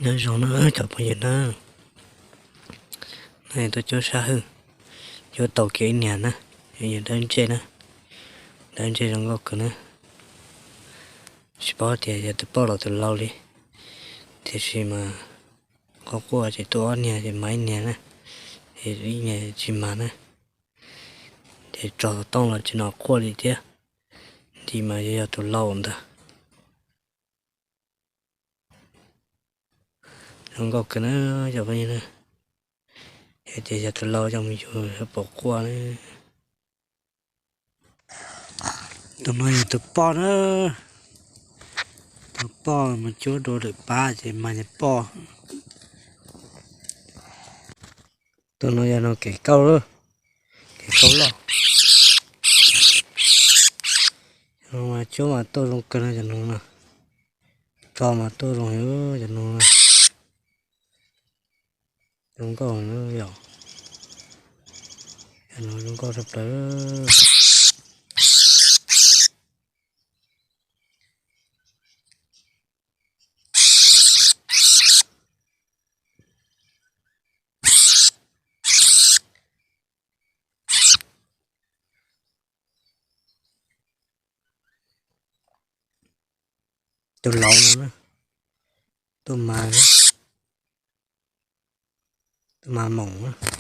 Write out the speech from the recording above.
Nyob zoo na cov phooj ywg na, no yog tuaj cuab sab hwj, cuab tau kiag ib niag na, yog dawb ntsej na, dawb ntsej zoo nkauj kawg na. Tsis paub tias yog tus poj los tus lau li, tiam sis mas qhov quaj ces tuaj ob niag ces mas ib niag na, ib niag tsis mas na, ces tso tooj los tsis hnov quaj li thiab, nti mas yog tus lau ntag. Zoo nkauj kawg na cov phooj ywg na, yog tias yog tus lau coj mus yug pom quaj na. Tus no yog tus poj na, tus poj mus cuab dua lwm pab ces mas yog poj. Tus no yog no kev kauj, kev kauj loj. Cov no mas cuab mas tuaj zoo kawg no cov no na, tso mas tuaj zoo heev cov no na. Zoo nkauj na yom, cov no zoo nkauj tshaj plaws. Tus laus no na, tuaj mas, tuaj mas moom.